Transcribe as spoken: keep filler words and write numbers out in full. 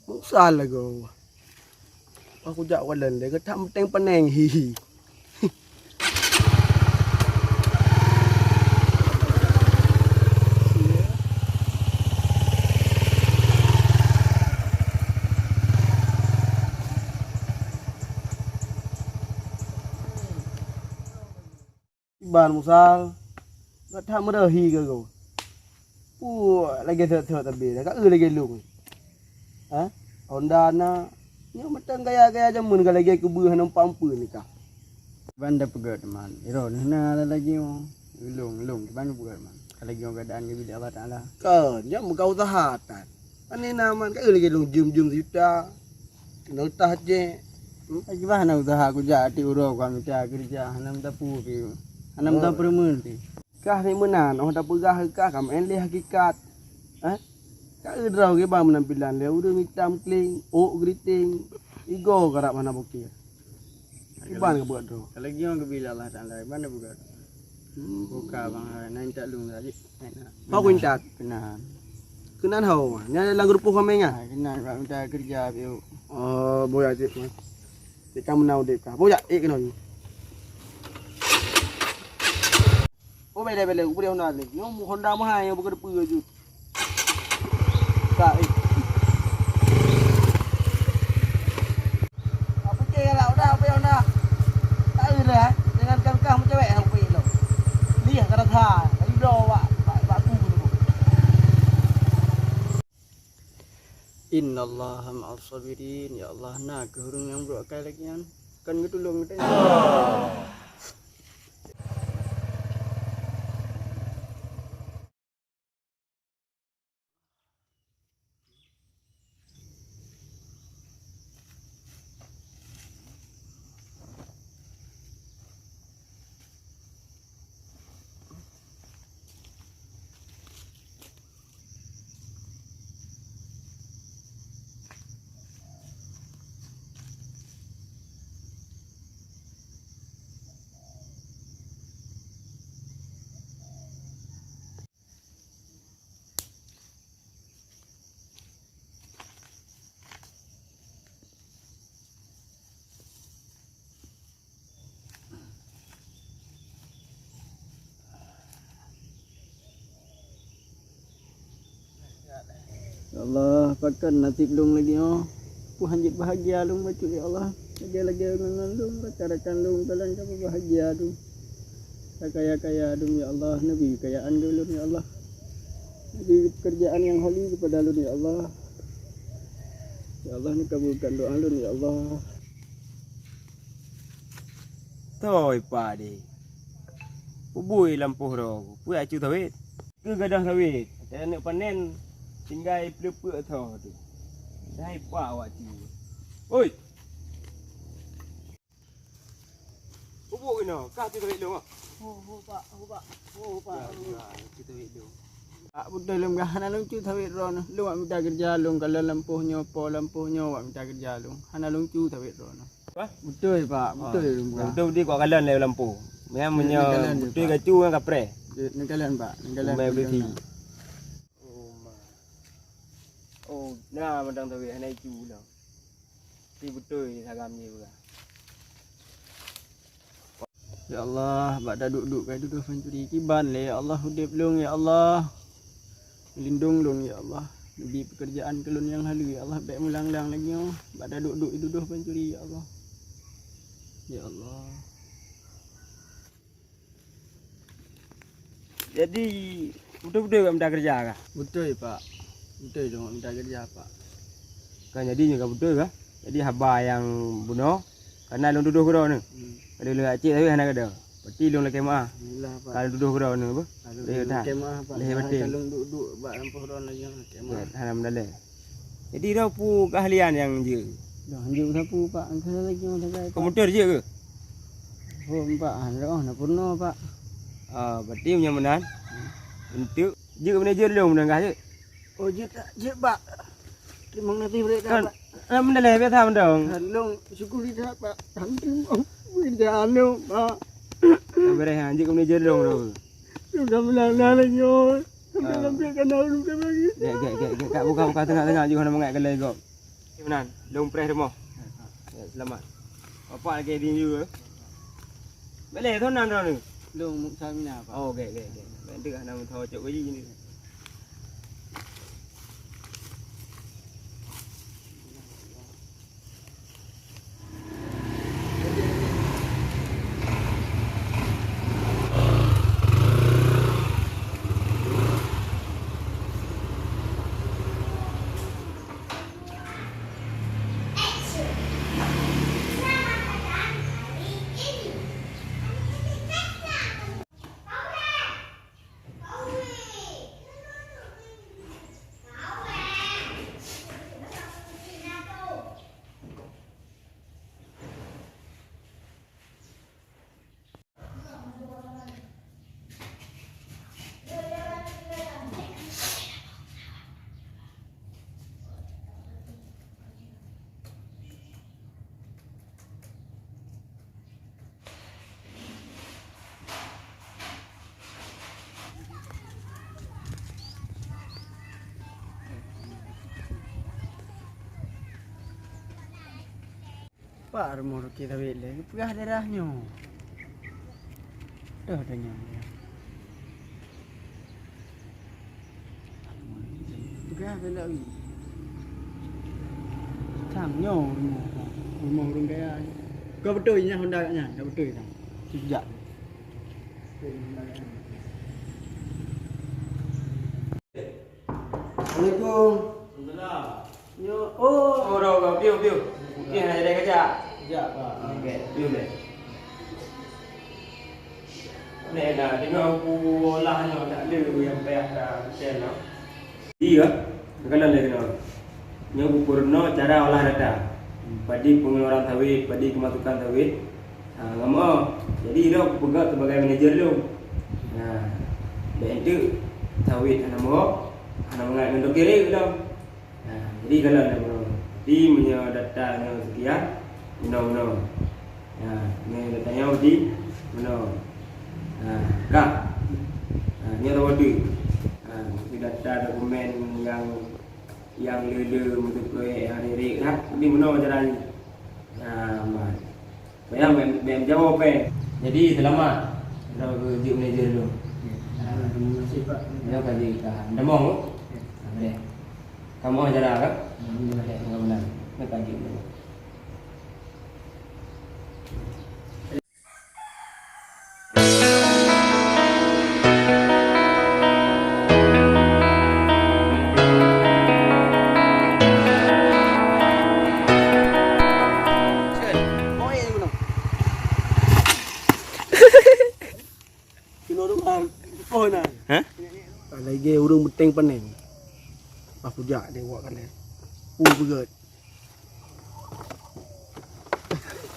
Meusal lagoe. Aku jak waleueng lé, geutam teng peuneng, hihi. Iban Musa, gata meureuhi keu goe. Peue lagèe thot-thot sabé, ka eu lagèe lôn. Ha? Honda na, nyoe mantong gaya-gaya jameun ka lagèe keubeue hana mupat-mupeue nikah. Ban da peugöt man, droeneuh na lagèe nyoe. Lôn, lôn, ban peugöt man. Ka lagèe nyoe keuadaan geubri lé Allah Taala. Kon, nyoe meuga useuha tan. Pane na man ka lagèe lôn jeuem-jeuem sijuta. Keunoe tah jeh. Hmm? Lagèe bah hana useuha kujak até uroe ka mita keureuja, hana mita peue pi. Hana mita peureumeun pi. Kah ni meunan, oh tapeugah kah ka meu'en lé hakikat. Eh? Ka eu droe kiban meunampilan lé ureueng itam kling, ôk geuriteng, igoe karab hana bukir. Kiban ka buet droe. Ka lagèe nyoe geubri lé Allah Taala, kiban da peugah. Hmm. Buka bang, hai, na intat lôn tadi. Hai, na. Ho ku intat? Keunan. Keunan ho. Nyan lam geureupoh ramè nyan? Hai, keunan, bak mita keureuja, piôh. Oh, boya cit, man. Cit ka meunan udép ka. Boya, ék keunoe. Oh, bèk lé, bèk lé, ubri Honda lé. Nyoe Honda meuhai, nyoe bukon peue jeuet. Ka, eh. Ka putéh galak udah, ubri Honda. Tak eu dah, eh. Dengan kah-kah meucewek hana ubri lom. Lieh ka rasa, ka ibloe bak, bak, bak aku tu. Innallaha ma'as sabirin. Ya Allah, na kheueh ureueng nyang brok akai lagèe nyan. Kan geutulông geutanyoe. Ya Allah, pakon naseb lôn lagèe nyoe. Peue han jeuet bahagia lôn bacut, ya Allah. Lagèe-lagèe ngon lôn, rakan-rakan lôn, kalon ka bahagia lôn. Ka kaya-kaya lôn, ya Allah. Neubi keukayaan keu lôn, ya Allah. Neubi peukeurjaan nyang holi keupada lôn, ya Allah. Ya Allah, neukabulkan doa lôn, ya Allah. Toi, Pak deh. Peubui lampôh droe, peue acu tawét? Keu gadôh tawét, aneuk panen tinggai peuleupeuk tho tu. Dai Pak awak cu. Oi! Peubui inoe, kah acu tawét lôn ah? Ho, ho, Pak, ho, Pak. Ho, Pak. Ya, ya, acu tawét lôn. Pak, beutôi lôn, hana lôn cu tawét droeneuh. Lôn wak mita keureuja lôn, kalon lampôh nyoe, po lampôh nyoe wak mita keureuja lôn. Hana lôn cu tawét droeneuh. Hah? Beutôi, Pak. Ah. Beutôi lôn peugah. Beutôi, beutôi kok kalon lé lampôh. Memang meunyoe beutôi ka cu, memang kapreh. Neukalon, Pak. Neukalon. Umai beutôi. Oh, ma. Oh, na mantong tawét hana icu lom. Tapi beutôi sagam jih peugah. Ya Allah, bak taduek-duek ka tudoh pancuri kiban lé, ya Allah, udép lôn, ya Allah. Lindong lôn, ya Allah. Neubi peukeurjaan keu lôn nyang haleue, ya Allah, bèk meulang-lang lagèe nyoe. Bak taduek-duek tudoh pancuri, ya Allah. Ya Allah. Jadi, beutôi-beutôi kah mita keureuja kah? Beutôi, Pak. Beutôi lôn mita keureuja, Pak. Kan jadi nyoe ka beutôi kah? Jadi haba nyang bunoe, kana lôn tudoh keudroe nyoe. Hmm. Kalau lôn jak cék tapi hana keudroe. Berarti lôn lakèe meu'ah. Alhamdulillah, Pak. Kalau tudoh keudroe nyoe, apa? Alhamdulillah, lakèe meu'ah, Pak. Lhèe batin. Kalau duduk bak lampôh droe lagèe nyoe, lakèe meu'ah. Ya, alhamdulillah. Jadi, droe peue keahlian nyang jeuet? Dah jeuet sapeue, Pak? Engkau lagi orang jaga, Pak. Komputer jeuet keu? Oh, Pak, ah, dah, oh, na purnoe, Pak. Ah, berarti meunyoe meunan, untuk jeuet manajer lôn meunan kah jeuet? Oh, jeuet, jeuet, Pak. Terima kasih, Pak. Kan, Pak. Alhamdulillah, biasa mantong. Lôn syukuri that, Pak. Hantu, oh, beda anu, Pak. Dah beres, ha, jeuet manajer lôn tu. Sudah meunan lagi, oh. Sampai-sampai kan dah belum sampai lagi. Gèt, gèt, gèt, gèt. Kak, buka, buka tengah-tengah jih, hana mangat keulai gob. Meunan, lôn preh rumoh. Ya, selamat. Bapak lagi di you, eh? Boleh, tu nan droeneuh. Lôn muksa mina, Pak. Oh, oke, oke, oke. Nanti hana meuthô cok gaji ni. Pak rumoh Ruki Tawet lé, geupeugah daerah nyoe. Toh tanyong dia. Peugah keunoe. Sang nyoe rumoh, rumoh ureueng kaya. Ka beutôi nyan honda nyan, ka beutôi sang. Sijak. Assalamualaikum. Waalaikumsalam. Nyoe, oh. Oh, dah, dah, piu, piu. Okey, nak jadi kerja. Kerja, Pak. Okey, piu deh. Ni dah, tengok aku olah nyoe, tak ada yang payah dah sel, no. Iya, kalau lagi, no. Nyoe aku peurunoe cara olah data. Padi pengeluaran sawit, padi kemasukan sawit. Ha, ngon meu'oh. Jadi, lôn kupeugah sebagai manager lôn. Ha, bèk enteuk sawit hana meu'oh, hana mangat ngon dokiré lôn. Ha, jadi, kalon lôn meu'oh. Tapi, meunyoe data nyoe sekian, meunoe-meunoe. Ha, meunyoe data nyoe di meunoe. Ha, ka. Ha, nyoe saboh teuk. Ha, data dokumen nyang, nyang le-le, meuseuti proyek nyang riek-riek, ha, di meunoe cara nyoe. Ha, man. Payah bèk, bèk meujaweub, eh. Jadi, seulamat. Droe keu jeuet manager dulu. Ya. Terima kasih, Pak. Nyoe ka jeuet ka. Meutamong, Bu? Ya. Boleh. Kamoe acara, kan? Alhamdulillah. Ya, mudah-mudahan. Nyoe ka jeuet manager. Keunoe dong, ah, oh, nah. Hah? Lagèe ureueng beuténg panèng. Bah kujak deh awak kanèt. Pu beugèt.